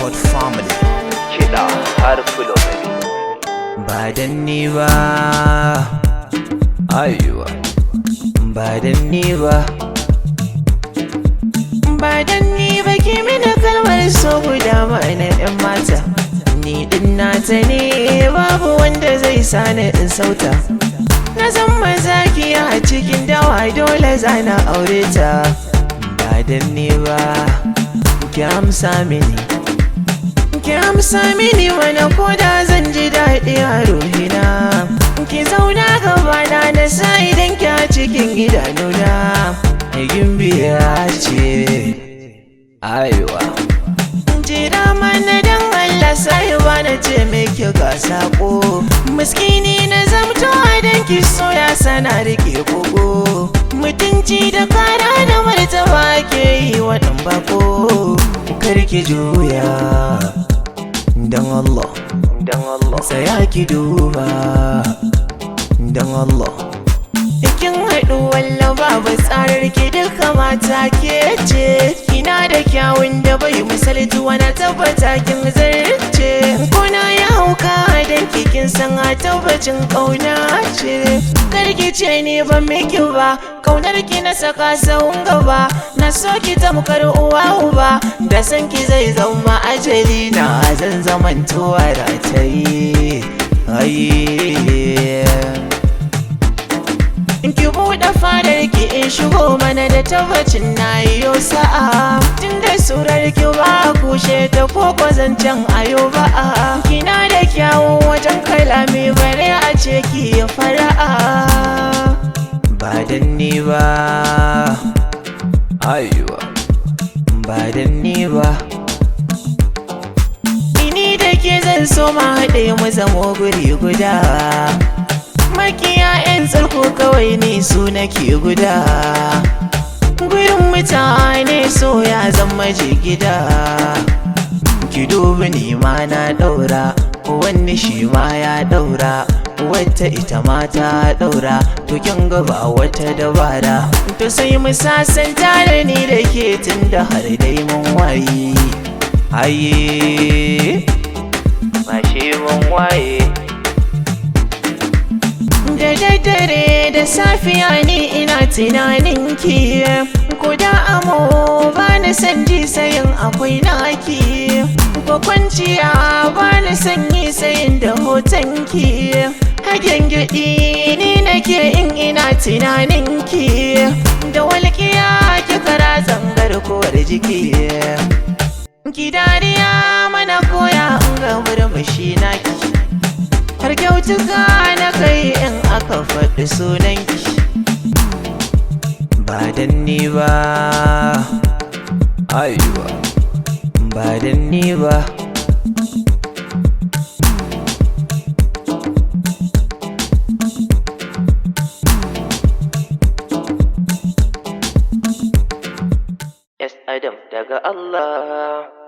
Record Family. Kiɗa har fulo baby. Ba dan ni ba, aiwa, ba dan ni ba. Ba dan ni ba, ki mini kalmar so guda mana, 'yan mata. Ni din nata ne, babu wanda zai sani in sauta. Na zan mazakiya a cikin dawa, dole zana aure ta. Ba dan ni ba, ki amsa mini. Ki amsa mini mana, koda zan ji daɗi a ruhina. Ki zauna gabana na sa idan ki a cikin idanuna. Gimbiya ce, aiwa. Jira mana dan Allah sai na ce miki ga sako. Miskini na zamto dan ki so ya sana rike kogo. Mutunci da kara da martaba ke yi wa ɗan bako. Kar ki juya, dan Allah. Dan Allah. Tsaya ki duba, dan Allah. Kin haɗu walla babu tsarar ki, duka mata ke ce. Kina da kyawun da bai misaltu, na tabbata kin zarce. Kuna ya hauka dan kin san a tabbacin ƙauna ce. Karki ce ni ban miki ba, kaunar ki na saka sahun gaba. Na so ki tamkar uwa uba, da san ki zai zama ajali na, zan zamantowa rataye. Aye. Ki buɗe fadar ki in shigo mana, da tabbacin na yiwo sa'a. Tunda surar ki ba kushe ta ko zancen ayo ba. Kina da kyawu wajen kalami, bare a ce ki fara'a. Ba dan ni ba, Aiwa. ba dan ni ba. Ni da ke zan so ma haɗe mu zamo guri guda. Makiya 'yan tsarko kawai ne su nake guda. Gurin mutane so ya zama jigida. Ki dubi ni ma na ɗaura, wani shi ma ya ɗaura, wata ita ma ta ɗaura, to kin ga ba wata dabara. To sai mu sasanta da ni da ke, tun da har dai mun waye. Aye. Mashe mun waye. Da daddare da safiya ni ina tunanin ki. Ko da amo ba ni san ji sayin akwai naki. Ko kwanciya ba ni san yi sayin da hoton ki. Hagen gyaɗi ni nake in ina tunanin ki. Da walƙiya kika ratsan garkuwar jiki. Ki dariya mana koya in ga murmushi naki. Har kyautuka na kai in aka faɗi sunanki. Ba dan ni ba, Aiwa. ba dan ni ba. S Adam daga Allah.